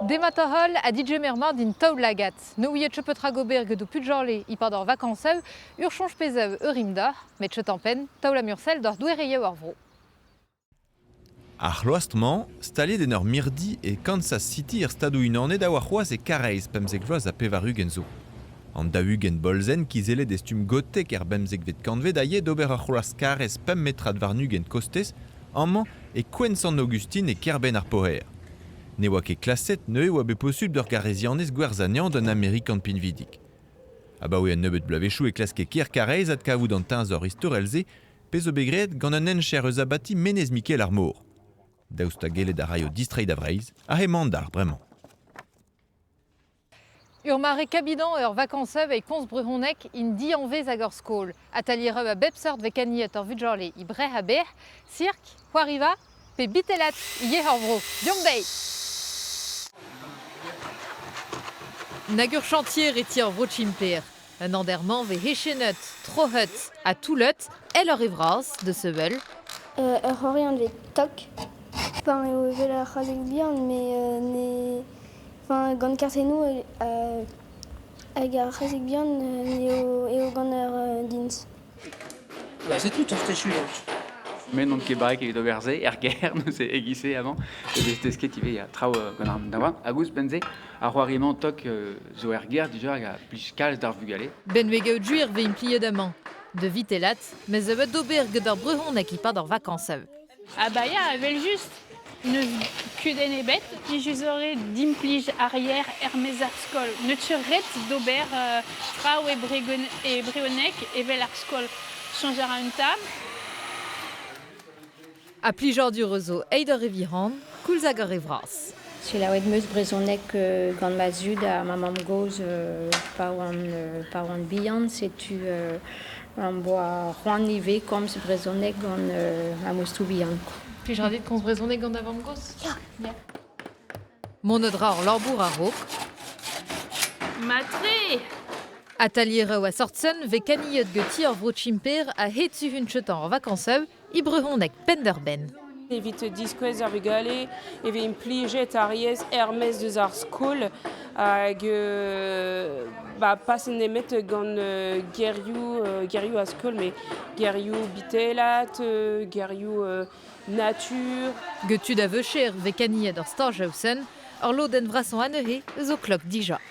Demat holl ha digemer mat din taol-lagad. Ne ouiet ket petra gober get ho pugale e-pad ar vakañsoù, ur soñj pezh ur rim deoc'h, met chet en-penn, taol amursel doc'h doereioù ar vro. Ar c'hloastr-mañ, staliet en ur mirdi e Kansas City er Stadoù-Unanet a oa c'hoazh e Karaez 95 zo. An 40 bolzenn kizellet e stumm gotek er bemzekvet kantved a ye d'ober ur c'hloaz karrez pemp metrad warn-ugent kostez, amañ e kouent Sant-Aogustin e kêr-benn ar Poher. Ne oa ket klaset neuze e oa bet posupl d'ur garezianez gwerzhañ anezhañ d'un Amerikan pinvidik. Abaoe un nebeud bloavezhioù e klaske kêr Karaez adkavout an teñzor istorel-se pezh zo bet graet gant un hencher eus abati Menez-Mikael-ar-Mor. Daoust ha gellet a raio distreiñ da Vreizh ha hemañ an dalc'h bremañ. Ur mare kabidañ ur vakañsev e komz brezhoneg int dianvez ag ur skol. Atalieroù a bep seurt vez kaniet ur vugale e Brec'h ha Berr, sirk, c'hoariva pe bitellat ivez ur vro. Deomp dezhi! Nag ur chantier e ti ur vro Tchimper. Un andermañ vez hechenet, troc'het ha toullet èl ur re vras da sevel. Ur c'hoari anvet Tok. Enfin, eo evel ar c'hazeg bihan, met ne... Enfin, gant kartennoù hag ar c'hazeg bihan eo, eo gant ur dins. Bah, c'est tout, hein, Me n'on ket barrek evit ober se er gêr, neuze e-giz-se avant. E vez desket ivez ya, traoù gant ar daouarn. Hag ouzhpenn-se, ar c'hoari-mañ tok zo er gêr dija hag a blij kalz d'ar vugale. Benveg gwir vez impliet amañ. De vitelat, mes evet d'ober get ar brezhoneg e-pad ar vakañsoù. Ah bah ya, evel-just, n'eus kudenn ebet. Plijus eo d'implij ar yer er-maez ar skol. N'eus ket ret d'ober traoù e brezhoneg evel ar skol. Soñj a ra un tamm. Ha plijadur zo eid ar re vihan, koulz hag ar re vras. Selaouet 'm eus brezhoneg gant ma zud ha ma mamm-gozh pa oan pa oan bihan. Setu am boa c'hoant ivez komz brezhoneg gant ma moustoù bihan. Plijadur dit komz brezhoneg gant da vamm-gozh? Ya. Ya. Mont a dra ur labour a-raok. Matre! Atalieroù a sort-sen vez kaniet ganti ur vro Tchimper a-hed suhun chetañ ar vakañsoù e brezhoneg penn-da-benn. Evit diskouez ar vugale e vez implijet ar yezh er-maez eus ar skol hag ba, pas nemet gant gerioù, gerioù a skol, met gerioù bitellat, gerioù natur. Get tud a veucher vez kaniet ur stajaoù-sen, ur lodenn vrasañ anezhe zo klok dija.